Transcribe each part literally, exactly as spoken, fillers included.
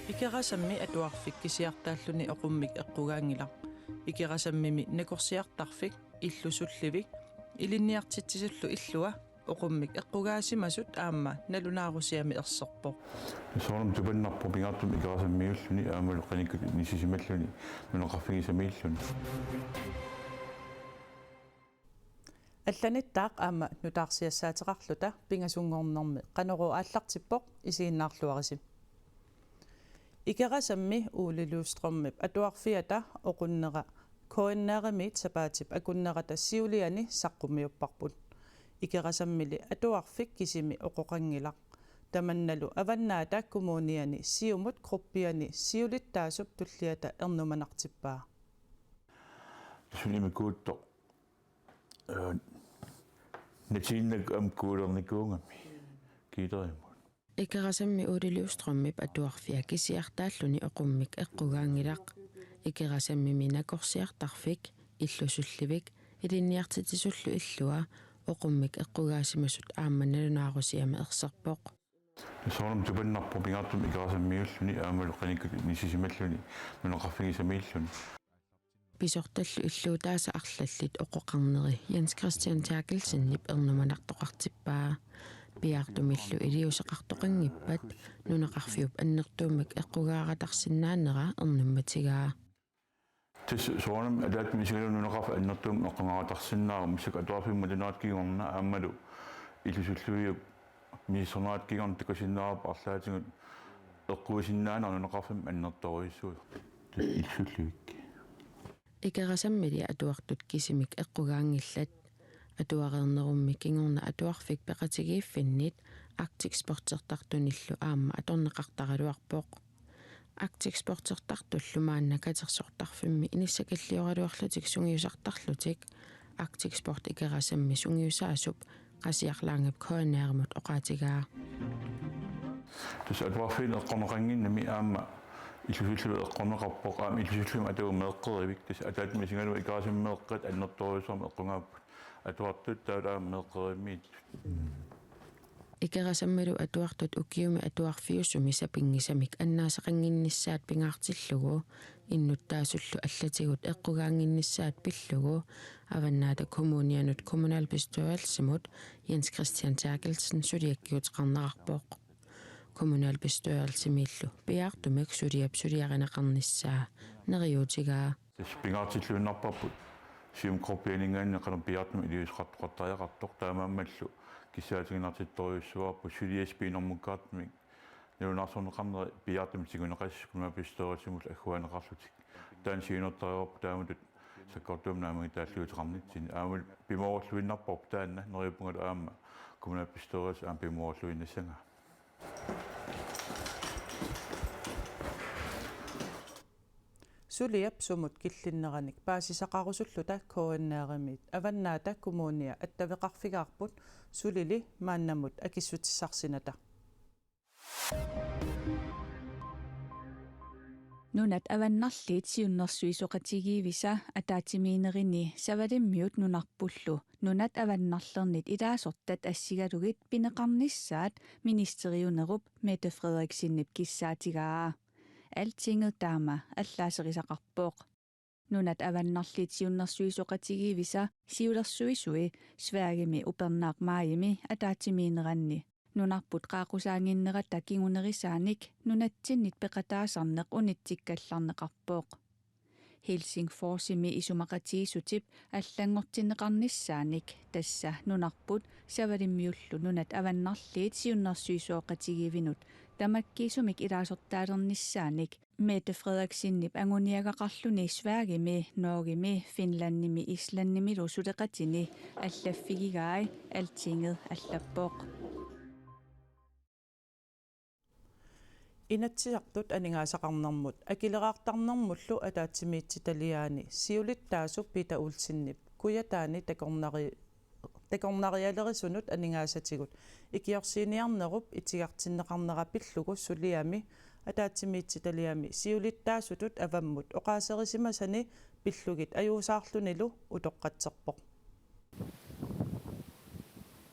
Ikerasammi atuarfik kisiartaalluni oqummik eqqugaanngilaq. Ikerasammimi nakorsiartarfik, illu sullivik, ilinniartitsisullu illua, oqummik eqqugaasimasut aamma nalunaarusiami erserpoq. Soorunami tupannarpoq pingaartumik Ikerasammiulluni aammalu qinikkut inissisimalluni nunaqarfigisamiilluni. Allanittaaq aamma nutaarsiassaateqarluta pingasunngornermi Qanorooq aallartippoq, isiginnaarluarisi. Ikerasammi Ole Løvstrømip atuarfiata oqunnera K N R-imiit sapaatip akunnerata siuliani saqqummiupparput. Ikerasammili atuarfik kisimi oqoqanngilaq. Tamannalu Avannaata Kommuniani Siumut gruppiani siulittaasup tulliata ernumanartippaa. Sunimi kuuttoq. Øh, natiinnak aamma kuulernikuugami. Kiilerimut. Ikerasammi Ole Løvstrømip atuarfia kisiartaalluni oqummik eqqugaanngilaq. Ikerasammimi nakorsiartarfik, illu sullivik, ilinniartitsisullu illua, oqummik eqqugaasimasut aamma nalunaarusiami erserpoq. Soorunami tupannarpoq pingaartumik Ikerasammiulluni aammalu qinikkut inissisimalluni nunaqarfigisamiilluni. Pisortallu illuutaasa arlallit oqoqarneri Jens Christian Terkelsenip ernumanartoqartippaa. Piaartumillu iliuuseqartoqanngippat nunaqarfiup annertuumik eqqugaaratarsinnaanera ernummatigaa. Tassa soorunami ataatsimiititaliami nunaqarfik annertuumik eqqugaaratarsinnaavoq, massakkut atuarfimmut malunnartumik kingorna aammalu illu sulliviup misissornerata kingorna takusinnaavarput arlaatigut eqquisinnaaneq nunaqarfimmut annertoorujussuusoq. Tassa illu sullivik. Ikerasammili atuartut kisimik eqqugaanngillat. Atuareernerummi kingorna atuarfik peqatigiiffinnit Arctic Sportsertartunillu aamma atorneqartaraluarpoq. Arctic Sportsertartullu maanna katersortarfimmi inissakallioraluarlutik sungiusartarlutik Arctic Sport Ikerasammi sungiusaasup Qasiaq Langep K N R-imut oqaatigaa. Tassa atuarfiit eqqorneqannginnami aamma illu sullivik eqqorneqarpoq, aamma illu sullivimmi atagu meeqqerivik, tassa ataatsimiititaliami Ikerasammi meeqqat annertoorujussuarmik eqqugaapput. Atuartut taavalu aamma meeqqerivimmiit. Ikerasammilu atuartut ukiumi atuarfiusumi sapinngisamik annaasaqannginnissaat pingaartillugu, innuttaasullu allatigut eqqugaannginnissaat pillugu, Avannaata Kommunianut kommunalbestyrelsimut Jens Christian Terkelsen suliakkiuteqarnerarpoq. Kommunalbestyrelsimiillu piaartumik suliap suliarineqarnissaa neriuutigaa. Tassa pingaartilluinnarparput Siumut gruppianinngaanniit qanoq piaartumik iliuuseqartoqartariaqartoq, taamaammallu kissaatiginartittorujussuarput suliassat piinormukkaartumik nalunaarsorneqarneri piaartumik tiguneqassasoq kommunalbestyrelsimut agguaanneqarlutik. Taanna siunertarivarput taamatut sakkortuumik naammagitaalliuuteqarnitsinni, aammalu pimoorulluinnarparput taanna, neriuppungalu aamma kommunalbestyrelsi aamma pimoorulluinnassagaa. Suliap sumut killinneranik paasisaqarusulluta K N R-imiit Avannaata Kommunia attaveqarfigaarput sulili maannamut akissutissarsinata. Nunat Avannarliit Siunnersuisoqatigiivisa ataatsimiinnerini Savalimmiut nunarpullu nunat avannarlernit ilaasortat assigalugit pineqarnissaat ministeriunerup Mette Frederiksenip kissaatigaa. Altinget taama allaaserisaqarpoq. Nunat Avannarliit Siunnersuisoqatigiivisa siulersuisui Sverigemi upernaaq maajimi ataatsimiinneranni nunarput qaaqqusaannginnerata kingunerisaanik nunatsinnit peqataasarneq unitsikkallarneqarpoq. Helsingforsimi isumaqatigiissutip allanngortinneqarnissaanik, tassa nunarput Savalimmiullu Nunat Avannarliit Siunnersuisoqatigiivinut tamakkiisumik ilaasortaalernissaanik, Mette Frederiksenip anguniagaqarluni Sverigemi, Norgemi, Finlandimi Islandimilu suleqatini allaffigigai, Altinget allappoq. Inatsisartut aningaasaqarnermut akileraartarnermullu ataatsimiititaliaani siulittaasup Peter Olsenip Kujataani takornari-, takornarialerisunut aningaasatigut ikiorsiiniarnerup itigartinneqarnera pillugu suliami ataatsimiititaliami siulittaasutut avammut oqaaserisimasani pillugit ajuusaarlunilu utoqqatserpoq.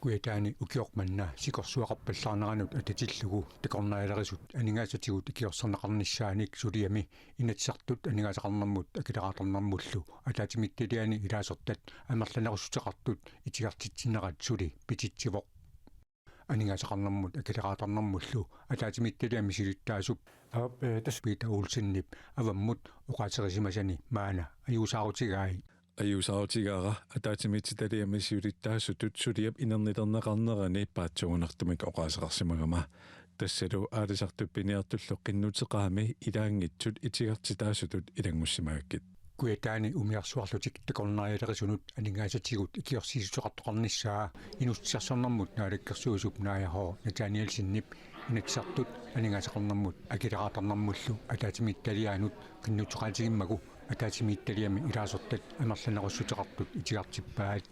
Kujataani ukioq manna sikorsuaqarpallaarneranut atatillugu takornarialerisut aningaasatigut ikiorserneqarnissaanik suliami Inatsisartut aningaasaqarnermut akileraartarnermullu ataatsimiititaliani ilaasortat amerlanerussuteqartut itigartitsinnerat suli pititsivoq. Aningaasaqarnermut akileraartarnermullu ataatsimiititaliami siulittaasup Aap, eh, tassa Peter Olsenip avammut oqaaserisimasani maanna ajuusaarutigai. Ajuusaarutigaara ataatsimiititaliami siulittaasutut suliap inernilerneqarnerani paatsuungunartumik oqaaseqarsimagama. Tassalu aalisartut piniartullu qinnuteqaami ilaanngitsut itigartitaasutut ilanngussimagakkit. Kujataani umiarsuarlutik takornarialerisunut aningaasatigut ikiorsiissuteqartoqarnissaa inuussutissarsiornermut naalakkersuisup Naaja H. Nathanielsenip Inatsisartut aningaasaqarnermut akileraartarnermullu ataatsimiititaliaanut qinnuteqaatigimmagu ataatsimiititaliami ilaasortat amerlanerussuteqartut itigartippaat.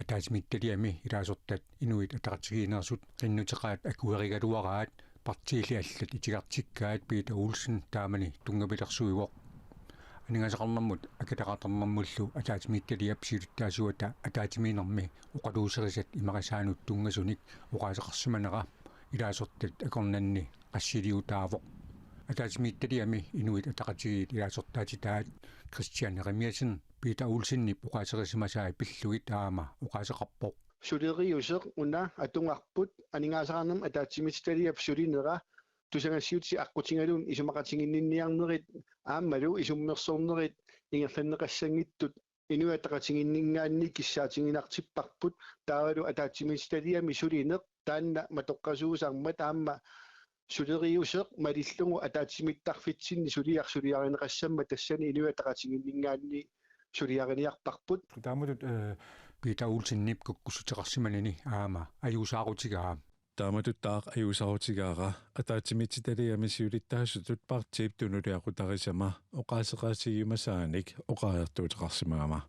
Ataatsimiititaliami ilaasortat Inuit Ataqatigiinneersut qinnuteqaat akuerigaluaraat partiilli allat itigartikkaat Peter Olsen taamani tunngavilersuivoq. Aningaasaqarnermut akileraartarnermullu ataatsimiititaliap siulittaasuata ataatsimiinnermi oqaluuserisat imarisaannut tunngasunik oqaaseqarsimanera ilaasortat akornanni qassiliutaavoq. Ataatsimiititaliami Inuit Ataqatigiit ilaasortaatitaat Kristian Jeremiassen Peter Olsenip oqaaserisimasai pillugit aamma oqaaseqarpoq. Suleriuseq una atugarput aningaasaqarnermut ataatsimiititaliap sulinera tusagassiuutitigut aqqutigalugu isumaqatiginninniarnerit aammalu isummersornerit ingerlanneqassanngitsut Inuit Ataqatigiinninngaanniit kissaatiginartipparput taavalu ataatsimiititaliami sulineq taanna matoqqasuusarmat aamma suleriuseq malillugu ataatsimiittarfitsinni suliaq suliarineqassammat tassani Inuit Ataqatigiinninngaanniit suliariniarparput. Taamatut, eh, Peter Olsenip kukkussuteqarsimanini aamma ajuusaarutigaa. Taamatuttaaq ajuusaarutigaara ataatsimiititaliami siulittaasutut partiip tunuliaqutarisama oqaaseqaatigiumasaanik oqariartuuteqarsimagama.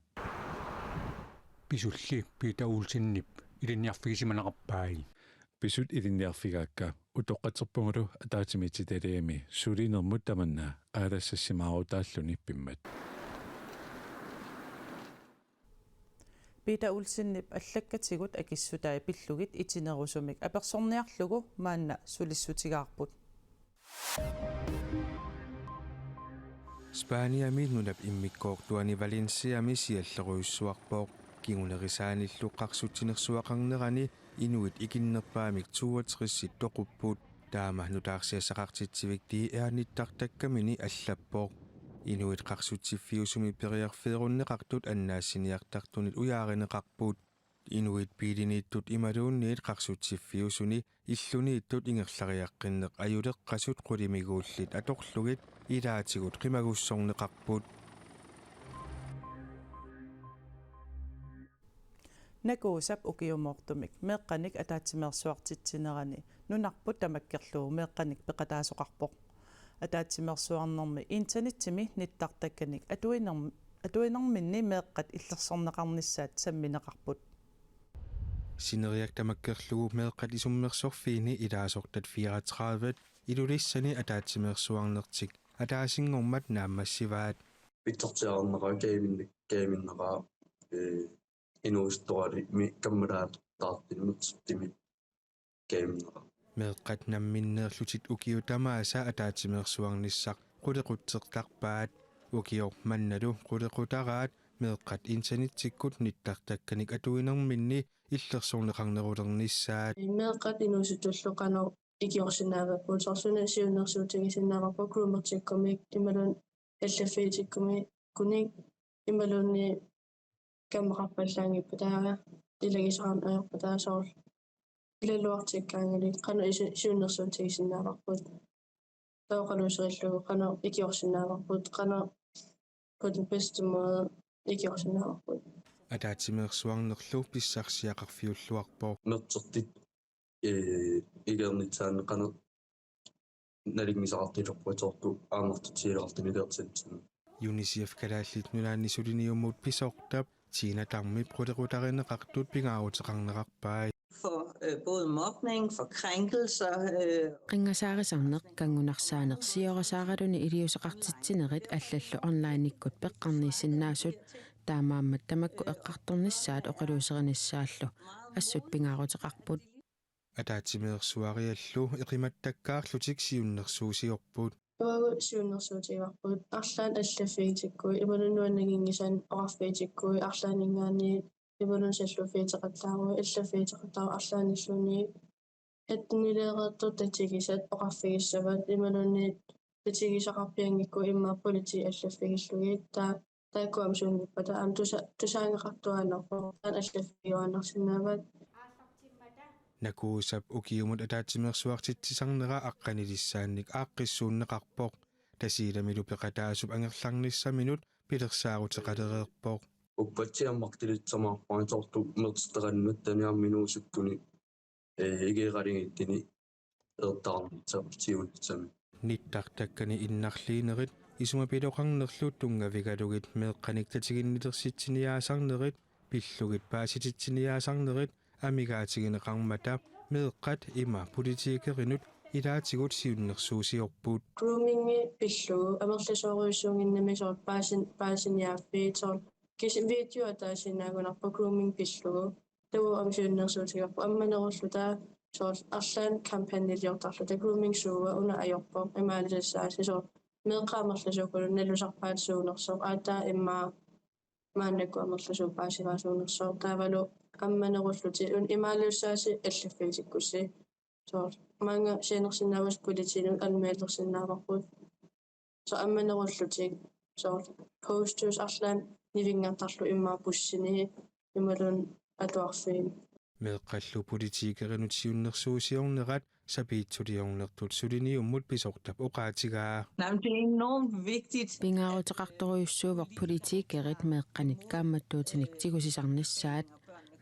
Pisulli Peter Olsenip ilinniarfigisimaneqarpai. Pisut ilinniarfigaakka utoqqatserpugulu ataatsimiititaliami sulinermut tamanna aalassassimaarutaalluni pimmat. Peter Olsenip allakkatigut akissutai pillugit itinerusumik apersorniarlugu maanna sulissutigaarput. Spaniami nunap immikkoortuani Valenciami siallerujussuarpoq. Kingunerisaanillu qarsutsinersuaqarnerani inuit ikinnerpaamik toogtres toqupput. Taama nutaarsiassaqartitsivik D R nittartakkamini allappoq. Inuit qarsutsiffiusumi periarfeerunneqartut annaassiniartartunit ujaarineqarput. Inuit biiliniittut imaluunniit qarsutsiffiusuni illuniittut ingerlariaqqinneq ajuleqqasut qulimiguullit atorlugit ilaatigut qimagussorneqarput. Nakuusap ukiumoortumik meeqqanik ataatsimeersuartitsinerani nunarput tamakkerlugu meeqqanik peqataasoqarpoq. Ataatsimeersuarnermi internetsimi nittartakkanik atuiner-, atuinerminni meeqqat illersorneqarnissaat sammineqarput. Sineriak tamakkerlugu meeqqat isummersorfiini ilaasortat fireogtredive Ilulissani ataatsimeersuarnertik ataasinngormat naammassivaat. Pitsortiaarneraa, kaaminni-, kaaminneraa, ee, inuusuttuarami kammalaataartut inuussuttumik kaaminneraa. Meeqqat namminneerlutik ukiut tamaasa ataatsimeersuarnissaq qulequtsertarpaat. Ukioq mannalu qulequtaraat meeqqat internetsikkut nittartakkanik atuinerminni illersorneqarnerulernissaat. Meeqqat inuusuttullu qanoq ikiorsinnaavarput, soorlu suna siunnersuutigisinnaavarput groomertikkumik imaluunniit L F A-tikkumik, kunik imaluunniit kammaqarpallaanngippata, ilagisaqarneq ajorpata, soorlu ilaluartikkaangalu qanoq isu-, siunnersuutigisinnaavarput. Taava oqaluuserillugu qanoq ikiorsinnaavarput, qanoq på den bedste måde ikiorsinnaavarput. Ataatsimeersuarnerlu pissarsiaqarfiulluarpoq. Mertsertit, ee, ikiornissaanni qanoq nalunngisaqartillugu soorlu aamartut siuliartuni ikiortitsisut. UNICEF Kalaallit Nunaanni suliniummut pisortap Tina Damip qulequtarineqartut pingaaruteqarnerarpai. For, øh, både mobning, for krænkelser, øh. Qinngasaarisarneq, kanngunarsaaneq, siorasaaraluni iliuuseqartitsinerit allallu onlinekkut peqqarniissinnaasut, taamaammat tamakku eqqartornissaat oqaluuserinissaallu. assut pingaaruteqarput. Ataatsimeersuariallu eqimattakkaarlutik siunnersuusiorput. Uagut siunnersuutigivarput arlaannik allaffigitikkuit imaluunniit nuannaginngisaannik oqarfigitikkuit arlaanninngaanniit imaluunniit salluffiuteqattaaruit allaffiuteqattaaruit arlaannilluunniit. Attenileereertut tatigisat oqarfigissavat imaluunniit tatigisaqarpianngikkukku immaqa politiit allaffigillugit, taa taakku aamma sunngippata aamma tusa- tusaanngeqartuaannarpoq, taanna allaffigiuaannarsinnaavat. Nakuusap ukiumut ataatsimeersuartitsisarnera aqqanilissaannik aaqqissuunneqarpoq. Tasiilamilu peqataasup angerlarnissaminut pilersaaruteqalereerpoq. Uppatsiammartilitsamaarpaansortu mertitaqannattani aamma inuusuttuni ee igeeqalingittini ertarnitsaartiunitsami. Nittartakkani innarliinerit isumapiloqarnerlu tunngavigalugit meeqqanik tatiginnilersitsiniaasarnerit pillugit paasititsiniaasarnerit amigaatigineqarmata meeqqat ima politikerinut ilaatigut siunnersuusiorput. Groomingi pillugu amerlasoorujussuunnginnami soorlu paasin- paasiniaaffiit soorlu kisi- video ataasiinnaagunarpoq grooming pillugu. Taava aamma siunnersuutigaarput ammanerulluta soorlu arlaannik kampagniliortarluta grooming suua una ajorpoq imaalisussaasi soorlu meeqqat amerlasuuppata nalusarpaat suunersoq aatsaat immaqa maannakkut amerlasuut paasivaat suunersoq taavalu ammanerullutik una imaalisussaasi allaffigitikkussi soorlu maanga sianersinnaavasi politiinut anmellersinnaavarput. Soorlu ammanerullutik soorlu posters arlaannik nivinngartarlugu immaqa bussini imaluunniit atuarfiini. Meeqqallu politikerinut siunnersuusiornerat sapiitsuliornertut suliniummut pisortap oqaatigaa. Jamen, det er enormt vigtigt. Pingaaruteqartorujussuuvoq politikerit meeqqanit kaammattuutinik tigusisarnissaat.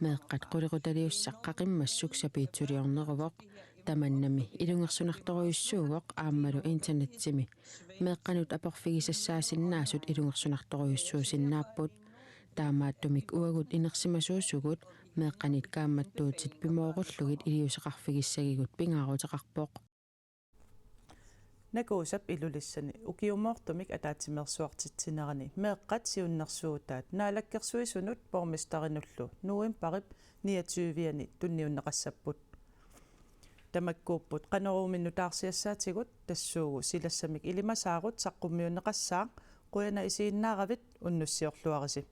Meeqqat qulequtaliussaq qaqimmassuk sapiitsuliorneruvoq. Tamannami ilungersunartorujussuuvoq aammalu internetsimi meeqqanut aporfigisassaasinnaasut ilungersunartorujussuusinnaapput. Taamaattumik uagut inersimasuusugut meeqqanit kaammattuutit pimoorullugit iliuuseqarfigissagigut pingaaruteqarpoq. Nakuusap Ilulissani ukiumoortumik ataatsimeersuartitsinerani meeqqat siunnersuutaat Naalakkersuisunut borgmesterinullu novembarip niogtyve-ani tunniunneqassapput. Tamakkuupput Qanoruumi nutaarsiassaatigut tassuugu silassamik ilimasaarut saqqummiunneqassaaq, qujanaq isiginnaaravit, unnussiorluarisi.